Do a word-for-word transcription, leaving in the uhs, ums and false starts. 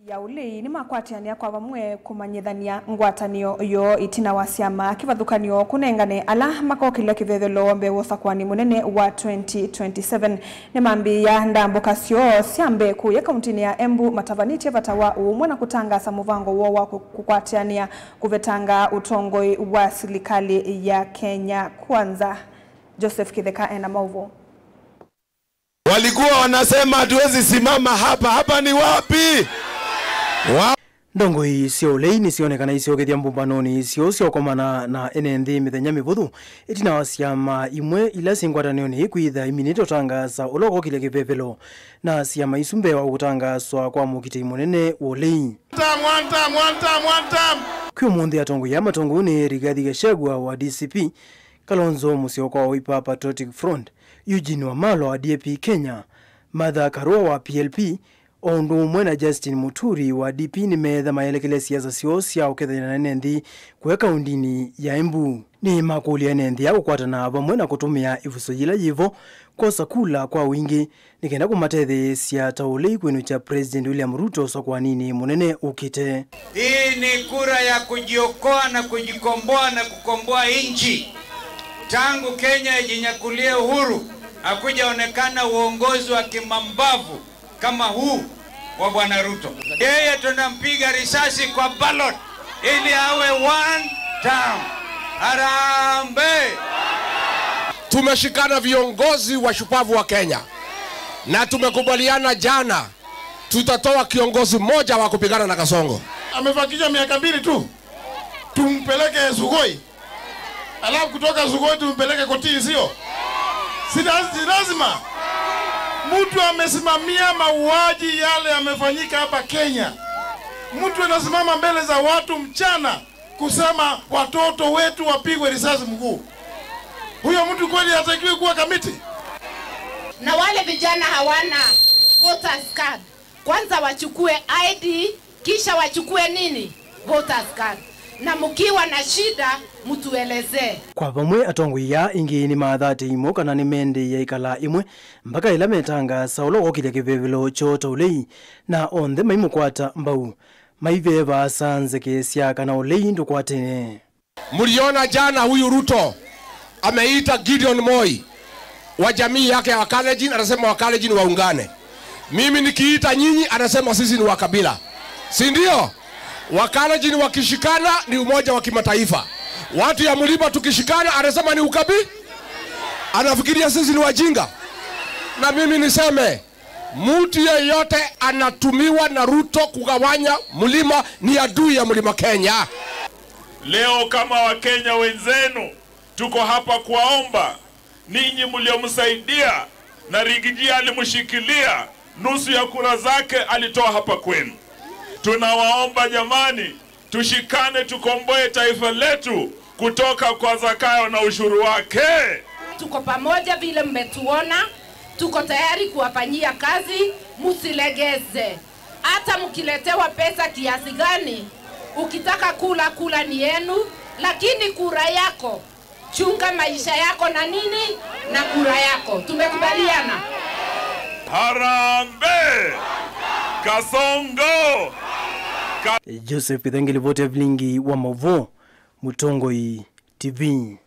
Ya ũlei nĩmakwatĩanĩa kwa vamwe kũmanyĩthany'a ngwatanĩo yoo ĩtina wa syama kĩvathũkany'o kũnengane ala makokĩlya kĩvevelo mbee wa ũsakũani mũnene wa twenty twenty-seven. Nĩmambĩĩa ndambũka syoo sya mbee kũya kauntinĩ ya Embu matavanĩtye vata wa ũũmwe na kũtangaasa mũvango woo wa kũ-, kũkwatĩanĩa kũvetanga ũtongoi wa silikalĩ ya Kenya Kwanza. Joseph Kĩtheka ena maũvoo. Walikuwa wanasema hatuwezi simama hapa. Hapa ni wapi? Wa- Ndongoi sya ũlei nĩsyonekana isyokethya mbũmbanonĩ syoo sya ũkomana na ene nthĩ mĩthenya mĩvũthũ, ĩtina wa syama imwe ila syĩ ngwatanĩonĩ kwĩtha iminĩte ũtangaasa ũla ũkokĩlya kĩvevelo na syama isu mbee wa kũtangaaswa kwa mũkitĩi mũnene wa ũlei. One term, one term, one term, one term. Kwĩ ũmũnthĩ, atongoi aa matongoew'e nĩ Rigathi Gachagua wa D C P, Kalonzo Musyoka wa Wiper Patriotic Front, Eugene Wamalwa wa D A P Kenya, Martha Karua wa P L P, o ũndũ ũmwe na Justin Muturi wa D P nĩmeetha mayelekele siasa syoo sya ũkethany'a na ene nthĩ kũya kaundinĩ ya Embu. Nĩmakũlya ene nthĩ aa kũkwatana vamwe na kũtũmĩa ĩvuso yĩla yĩvo kwosa kula kwa wingĩ nĩ kenda kũmatetheesya ta ũlei kwĩnũkya President William Ruto ũsakũaninĩ mũnene ũkĩte. Hii ni kura ya kujiokoa na kujikomboa na kukomboa nchi. Tangu Kenya ijinyakulie uhuru, hakujaonekana uongozi wa kimambavu kama huu wa Bwana Ruto. Yeye tunampiga risasi kwa ballot ili awe one term. Harambee! Tumeshikana viongozi washupavu wa Kenya na tumekubaliana jana tutatoa kiongozi mmoja wa kupigana na Kasongo. Amefikisha miaka mbili tu, tumpeleke Sugoi, alafu kutoka Sugoi tumpeleke kotini, sio? Si laz-, si lazima. Mtu amesimamia mauaji yale yamefanyika hapa Kenya. Mtu anasimama mbele za watu mchana kusema watoto wetu wapigwe risasi mguu. Huyo mtu kweli hatakiwi kuwa kamiti? Na wale vijana hawana voters card, kwanza wachukue I D, kisha wachukue nini? Voters card. Na mkiwa na shida, mtuelezee. Kwa vamwe, atongoi aa ĩngĩ nĩmathatĩimwe kana nĩmendĩe ĩkala ĩmwe mpaka ĩla metangaasa ũla ũkokĩlya kĩvevelo kyoo ta ũlei, na onthe maimũkwata mbau. Maivee vaasa nzeke sya kana ũlei ndũkwatene. Mliona jana huyu Ruto ameita Gideon Moi wa jamii yake ya Wakalenjin, anasema Wakalenjin waungane. Mimi nikiita nyinyi, anasema sisi ni wakabila. Si ndio? Wakalenjin wakishikana ni umoja wa kimataifa. Watu ya mlima tukishikana, anasema ni ukabi-, anafikiria sisi ni wajinga. Na mimi niseme, mtu yeyote anatumiwa na Ruto kugawanya mlima ni adui ya Mlima Kenya. Leo kama Wakenya wenzenu, tuko hapa kuwaomba ninyi mliomsaidia na Rigiji alimshikilia, nusu ya kura zake alitoa hapa kwenu. Tunawaomba jamani, tushikane tukomboe taifa letu kutoka kwa Zakayo na ushuru wake. Tuko pamoja vile mmetuona, tuko tayari kuwafanyia kazi, msilegeze. Hata mkiletewa pesa kiasi gani, ukitaka kula, kula ni yenu, lakini kura yako, chunga maisha yako na nini? Na kura yako. Tumekubaliana? Harambee! Kasongo! Ka- Joseph Ithenge, livoti ya vilingi wa mauvoo, Mũtongoi T V.